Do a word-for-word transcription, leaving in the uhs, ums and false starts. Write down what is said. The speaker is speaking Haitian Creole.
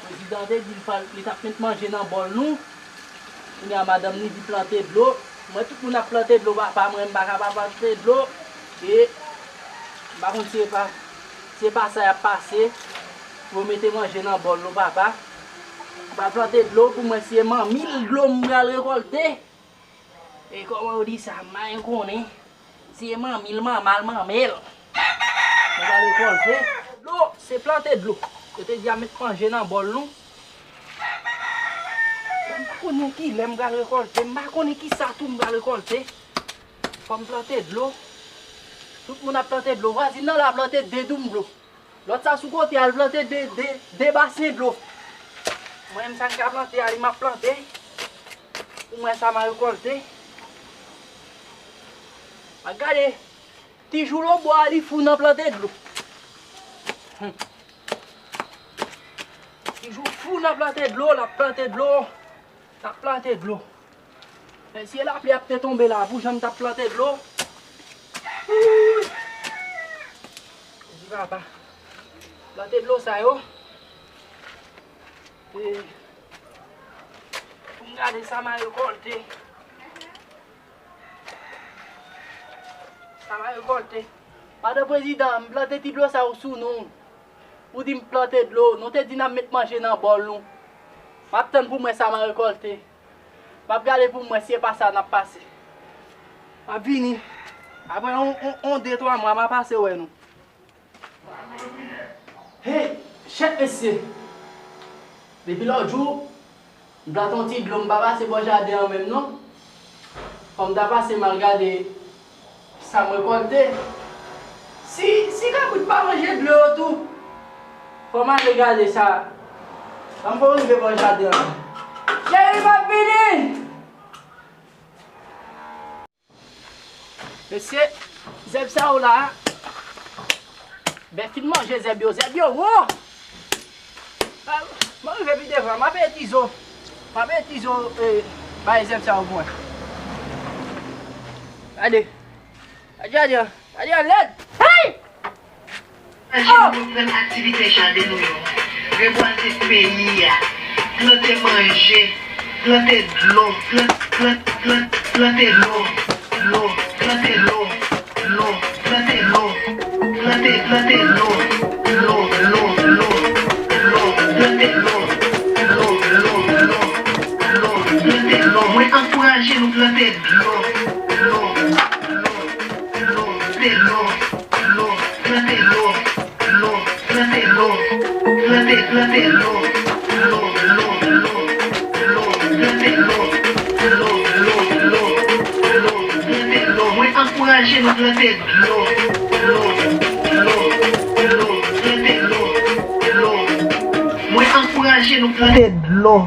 Prezidan te di l pa, li t ap met manje nan bòl nou. Kounye a, madanm li di plante dlo. Mwen, tout moun ap plante dlo, papa, mwen, m pa ka pa plante dlo. E m pa konn si e pa, si e pa sa y ap pase pou yo mete manje nan bòl nou, papa. M pa plante dlo pou mwen, si e manmi l dlo m pral rekòlte. E kòman yo di sa, m pa gen konnen. Si e manmi l, manman l, manman l. Mwen pral rekòlte. Dlo, se plante dlo. Yo te di a met manje nan bòl nou. M pa konnen kilè m pral rekòlte. M pa konnen kisa tou m pral rekòlte. Fò m plante dlo. Tout moun ap plante dlo. Vwazin nan la plante de doum dlo. Lòt sa sou kote a, l plante de, de, de basen dlo. Mwen menm, sa m ka plante a, li m ap plante. Pou mwen, sa m a rekòlte. M ap gade. Ti Jou Lobo a, li fou nan plante dlo. Hmm. Ti Jou fou nan plante dlo, l ap plante dlo. L ap plante dlo. Mesye, lapli ap te tonbe la, pou jan m t ap plante dlo. Wouy! Di papa. Plante dlo sa yo. E, pou m gade sa m a rekòlte. Sa m a rekòlte. Madan prezidan, m plante ti dlo sa yo sou nou. Ou di m plante dlo, nou te di n ap met manje nan bòl nou. M ap tann pou m wè sa m a rekòlte. M ap gade pou m wè si e pa sa n ap pase. M ap vini. Apre yon, yon, yon de, twa mwa, m a pase wè nou. Hey, chèf mesye! Depi lòt jou, m plante yon ti dlo, m pa pase bò jaden an menm non. Fò m ta pase m al gade sa m rekòlte. Si, si kabrit pa manje dlo yo tou, fò m ale gade sa. Ban m fè yon rive bò jaden an. Cheri, m ap vini! Mesye, zèb sa yo la, bèf fin manje zèb yo, zèb yo wo! Mwen rive pi devan, m ap ede Tizo, m ap ede Tizo, eh, bay zèb sa yo pou mwen. Gade, gade, gade, gade, lèd! Hey! Anraje nou reprann aktivite jaden nou yo, rebwaze peyi a, plante manje, plante dlo, plant, plant, plant, plante dlo, dlo, plante dlo, dlo, plante dlo, plante, plante dlo, dlo, dlo, dlo, dlo, plante dlo, dlo, dlo, dlo, dlo, plante dlo. Mwen ankouraje nou plante dlo, dlo, dlo, dlo, plante dlo. Dlo, plante dlo, dlo, plante dlo, plante, plante dlo, dlo, dlo, dlo, dlo, plante dlo, dlo, dlo, dlo, dlo, plante dlo. Mwen ankouraje nou plante dlo, dlo, dlo, dlo, plante dlo, dlo. Mwen ankouraje nou plante dlo.